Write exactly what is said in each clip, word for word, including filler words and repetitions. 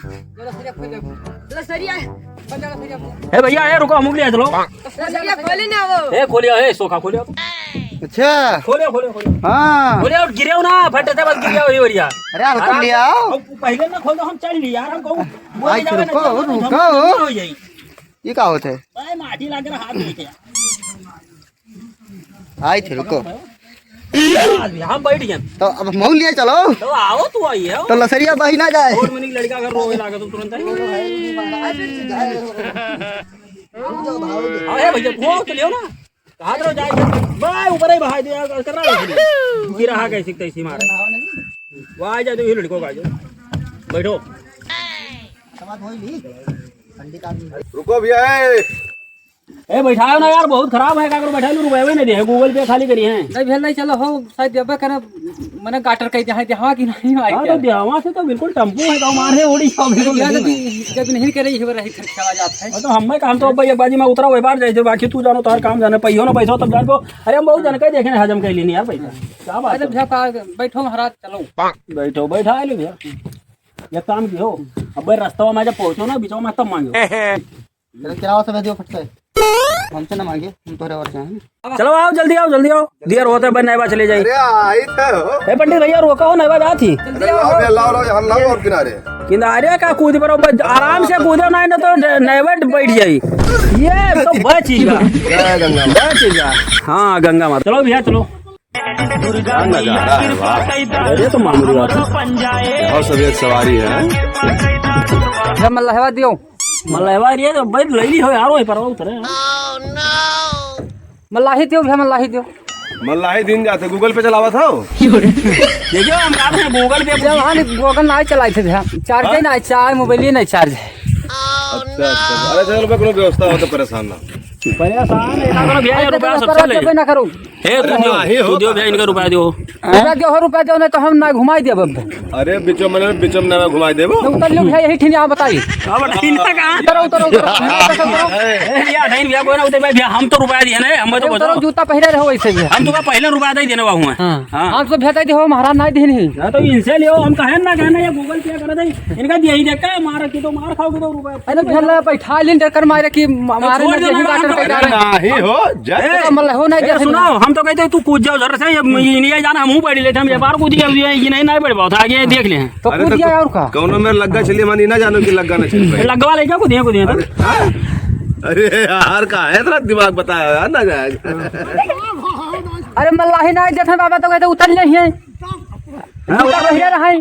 लसरिया खोल दे। लसरिया, खोल दे लसरिया। ए भैया, ए रुको, हमको ले चलो। लसरिया खोले ना वो। ए खोलिया, ए सोखा खोलिया। अच्छा। खोलिया, खोलिया, खोलिया। हाँ। खोलिया और गिरे हो ना, फटे से बस गिर गया वही बढ़िया। अरे, हल्का आराम ले आओ। से। अब पहले ना खोल दो, हम चल लिए यार, हम कहूँ। भाई, रुको, रुको। हो जाई। ये का होता है? अरे, माटी लग रहा हाथ में क्या? आई थे, रुको। हम बैठ गए। तो अब मऊ लिए चलो। तो आओ, तू आई है। तो लसरिया बही ना जाए। और मनी लड़का अगर रोवे लागे तो तुरंत आई। हाँ, ए भैया, वो तो लियो ना। हाथ रो जाए। भाई, ऊपर ही बहाई दे यार, कर रहा है। गिरा हा कैसी तैसी मारे। वो आ जाए तो ये लड़कों का आ जाए। बैठो। रुको भैया, ए। ए, बैठाओ ना यार, बहुत खराब है, का करो, बैठा लो, रुपये नहीं दे, Google Pay खाली करी है। नहीं भैया, नहीं, चलो हो, शायद देबे करे, मने गाटर कह दे, देहवा कि नहीं, भाई हाँ, क्या? तो देहवा से तो बिल्कुल टम्पू है, तो मारे उड़ी, सब बिल्कुल भैया, नहीं जब, है। जब नहीं करे, ये रही, फिर खेला जाता है। हाँ, तो हमें काम तो अब भैया, बाजी में उतरा, वही बार जाए, बाकी तू जानो, तार काम जाने, पहियो ना पैसा, तब जान दो। अरे, हम बहुत जन के देखे ना, हजम कर लेनी यार पैसा। क्या बात अरे है? भैया, का, बैठो महाराज, चलो। बैठो, बैठा लो भैया। एक काम कियो, अब भाई, रास्ता में जब पहुंचो ना, बीच में तब मांगो। चलो, किराया से भेज दियो फट से। हमसे ना मांगे, हम तोरे और से हैं। चलो आओ, जल्दी आओ, जल्दी आओ। देर होता है, भाई, नैवा चले जाए। अरे, आई तो हो। ए, पंडित भैया, रोका हो, नैवा जात ही। जल्दी आओ। लाओ, लाओ, लाओ, यहाँ लाओ और किनारे। किनारे का कूद पर, बस आराम से कूदो ना, ना तो नैवा बैठ जाई। ये तो बच ही गया। जय गंगा माता। बच ही गया। हाँ, गंगा माता। चलो भैया, चलो। क्या नजारा है, वाह। अरे, तो मामूली बात है। बहुत सब एक सवारी है। जब मल्लहवा दियो। मल्लहवा दियो तो भाई ले ली हो यार, वही पर उतरे। मल्लाही दियो भैया, मल्लाही दियो। मल्लाही दिन जाते Google Pay चलावा था। देखियो, हम कहते हैं Google Pay। जब हम Google ना चलाए थे भैया, charge हाँ? ना, चाहे मोबाइल ही नहीं charge है। अच्छा, अच्छा। अरे, चलो, मैं कोनो व्यवस्था हो तो परेशान ना। परेशान है, ना करो भैया, अरे, रुपया तो सब करो, चले। जब ना करो। ए, तू अरे दियो, नहीं हो। तू दियो भैया, इनका रुपया दियो। रुपया दियो, हो रुपया दियो, नहीं तो हम ना घुमाई देब अब। अरे बिचो मने, बिचो मने ना घुमाई देबो। तो उतर लियो भैया, यही ठिन यहाँ बताई। अब ठिन कहाँ? उतरो, उतरो, उतरो। ए, भैया, नहीं भैया, कोई ना उतर भाई, भैया, हम तो रुपया दिए ना, हम तो अरे उतरो, बताओ। जूता पहिरे रहो वैसे भी। हम तो पहले रुपया दे देने वाहू हैं। हाँ। हाँ। हम तो भेज दे हो, महाराज नहीं देनी। ना तो इनसे लियो, हम कहे ना, कहना ये Google Pay कर दे। इनका दिया ही देखा, मार की तो मार खाओगे तो रुपया। अरे भैया, बैठा लिन डर कर मारे कि मारे छोड़ ना दे, यही ना, बात हम कर तो अरे नहीं हो, जा। ए, तो मल्लहवा नहीं ए, जैसे सुनाओ, हम तो कहते हैं, तू कूद जाओ जरा से, ये, ये नहीं जाना, हम ऊपर बैठ लेते, हम ये बार कूद गए, ये, ये नहीं, नहीं बैठ पाओ था, आगे देख ले। तो अरे कूद तो गया और का? कौनो में लग्गा चलिए, मानी ना जानो कि लग्गा ना चल पाए। लग्गा वाले क्या कूदिए, कूदिए तो? अरे, हाँ? अरे यार, का है इतना दिमाग बताया यार, ना जाए। अरे मल्लाही ना जैसे बाबा तो कहते उतर ले हैं। हाँ, उतर ले रहे हैं।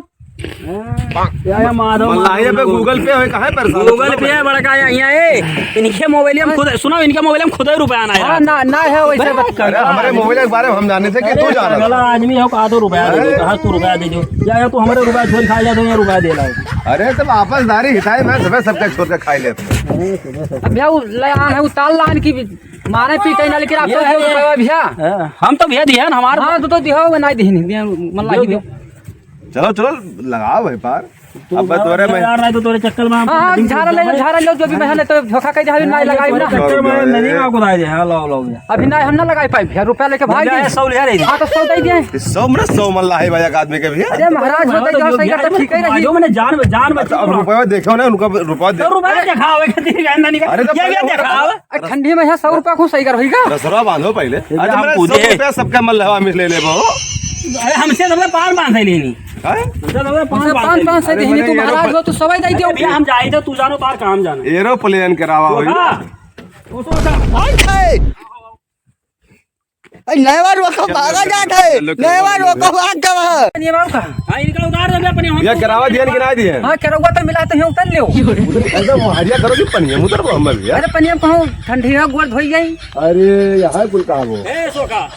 या, या माधव, मल्लाही पे माधव। Google Pay होए, काहे परेशान हो? Google Pay है बड़का, या, या, ए, इनके मोबाइल में खुद, सुनो, इनके मोबाइल में खुद ही रुपया ना है। हाँ, ना, ना है वैसे बस। अरे, हमारे मोबाइल के बारे में हम जाने थे कि अरे, तू जाना। पागल आदमी हो, का तो रुपया दे दो, अरे। कहाँ तू रुपया दे दो? या, या, तू हमारे रुपया छोड़ खा जा, तो ये रुपया दे लाओ। अरे, तो वापस दारी हिताई में सबे सबके छोड़ के खाई लेते। अरे, सुबह से। अब भैया, वो ले आन है, वो ताल लान की मारे पीटे ना, लेकिन आप ये तो है, दो ये। रुपया भैया। हाँ, हम तो भैया दिया ना हमारे। हाँ, तू तो दिया होगा, नहीं दिया, नहीं दिया, मल्लाही दियो, दियो। दियो। चलो, चलो, लगाओ भाई पार। तू अब मैं तोरे में यार, नहीं तो तोरे चक्कर में हम हाँ, हाँ, दिन झारा ले लो, झारा लो, जो भी हाँ। मैं नहीं तो धोखा कह दे, अभी हाँ, नहीं लगाई तोरे ना। चक्कर में नदी में आपको दाई दे। हाँ, लाओ, लाओ, भैया। अभी नहीं, हम ना लगाई पाई भैया, रुपया लेके भाग गए। सौ ले रही। हाँ, तो सौ दे दिए। सौ में सौ मल्लाही भाई एक आदमी के भैया। अरे महाराज, हो तो सही करता, ठीक है रही। जो मैंने जान, जान बचा। अब रुपया देखो ना, उनका रुपया दे। तो रुपया दिखावे के दिन जान नहीं। अरे, तो ये क्या पहले वो दिखावे? अरे, ठंडी में है, सौ रुपया को सही कर होई का? दसरा बांधो पहले। अरे, हम मैंने खुद सौ ही रुपया सबका मल्लाही में ले लेबो। अरे, हमसे तो पान पान से लेनी। हैं? हमसे तो पान हमसे पान पान से पान पान से अरे, देनी, मैंने तू महाराज एरोप्ले-, हो, तू सवाई दे दियो। अरे भैया, हम जाई तो तू जानो, तार काम जानो। एरोप्लेन करावा होई। हाँ। वो सोचा। ए, नैवा रोको, भागा जात है। नैवा रोको, भाग गवा। पनिया बाबू का? हाँ, इनका उतार दे, अपने हम भैया, करावा दिया कि ना दिया? हाँ, करवा तो मिला तो है, उतर लियो। एकदम हरिया करो कि पनिया, उतर को हम भैया। अरे, पनिया कहूँ ठंडी है, गोड़ धोई जाई। अरे, यहाँ कुल कहाँ वो? ए, सोखा,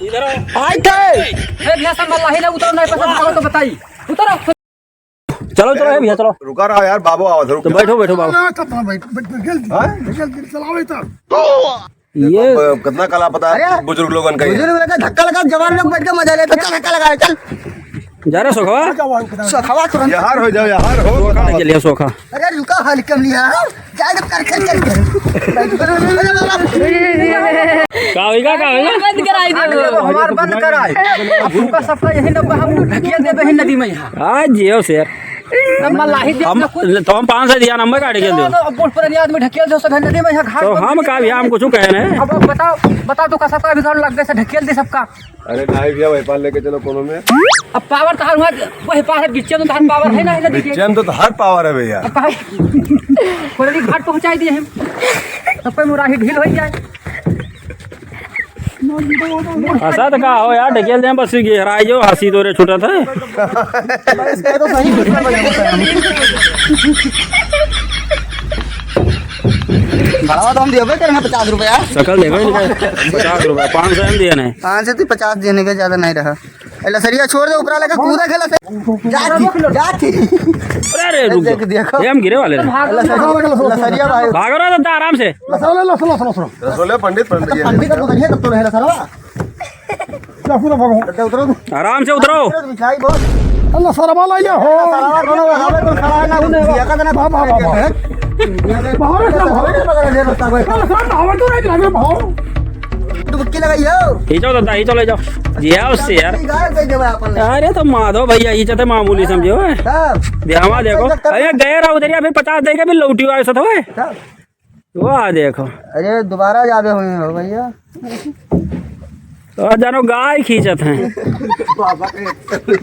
इधर आओ। आए थे। ए, भैया, सब मल्लाही ना उतरो, नहीं पसंद आओ तो बताई। उतरो। चलो, चलो, ए भैया, चलो। रुका रहा यार, बाबू आवा था, रुक तो जा। बैठो, बैठो, बाबू। ना, तब ना बैठ, बैठ, बैठ, जल्दी, हाँ? जल्दी, जल्दी चलाओ इधर। ये अब कितना कला पता है अरे, बुजुर्ग लोगन का ये। बुजुर्ग लोग का धक्का लगा, जवान लोग बैठ के मजा लेते। चल, धक्का लगा, चल। जा रहे सोखवा? जवान का धक्का। सोखवा तुरंत। यार हो जाओ, यार हो, सोखा बताओ। नहीं चलिए, सोखा। अरे रुका, हल्के में लिया। जाएगा कर, कर, कर, कर। का होइगा, का होइगा? बंद कराई दे। अरे, हमार बंद कराए। अब तुमका सबका यही नब्बे हम ढकिया देबे ही नदी में यहाँ। आज जियो शेर। अब मलाही दे हम, ना कुछ। तो हम पाँच सौ दिया, नंबर काट के दो। तो अब बूढ़ पुरानी आदमी ढकेल दो सब नदी में, यहाँ घाट तो पर हम नदी का में। भैया, हम कुछ कहे नहीं। अब, अब बताओ, बताओ तो का सबका भी घर लग गए से ढकेल दे सबका। अरे नहीं भैया, वही पार लेके चलो कोनो में। अब पावर तो हर वहाँ, वही पार है, बिच्चे में तो हर पावर है ना, है ना, देखिए। बिच्चे में तो, तो हर पावर है भैया। अब कहाँ? कोयली घाट पहुँचाई दिए हम। तब कोई मुराही ढील हो जाए। ऐसा तो का हो यार, ढकेल दे बस, गहराई जो हंसी तोरे छूटत है। इसका तो सही मतलब है। भाड़ा तो हम देबे करना पचास रुपया। सकल देखो इनका, पचास रुपया, पाँच सौ हम दिए नहीं। पाँच सौ तो पचास देने के ज्यादा नहीं रहा। ए, लसरिया छोड़ दे, ऊपरा लेके कूदा खेला से। जा थी, जा थी। अरे, अरे, रुक देख, जाओ। देखो। ये हम गिरे वाले हैं। लसरिया, लसरिया भाई। भागो ना दादा, आराम से। लसरा, लसरा, लसरा, लसरा। रसोले पंडित, पंडित जी। पंडित तो उधर ही है, तब तो नहीं लसरवा। क्या पूरा भागो? बेटा, उतरो तू। आराम से उतरो। उतरो तू, बिछाई बहुत। अल्लाह सरवा ला लिया हो। सरवा कोनो आवे तो खड़ा है ना, उन्हें दिया का देना। बाबा, बाबा। बाहर से, बाहर से। अरे, सर, आवे तो नहीं लगे, भाव। डुबकी लगाई हो। ही चलो दादा, ही चलो, ही जाओ। जी हाँ, उससे यार। गाय दे देवे अपन। अरे तो माधव भैया, ही चते मामूली समझो, हैं? हाँ। देवा देखो। अरे गए रहा उधर, या फिर पचास दे के भी लौटी आए सत होए। हाँ। वाह देखो। अरे दोबारा जावे हुए हो भैया। तो जानो गाय खींचत हैं। बाबा के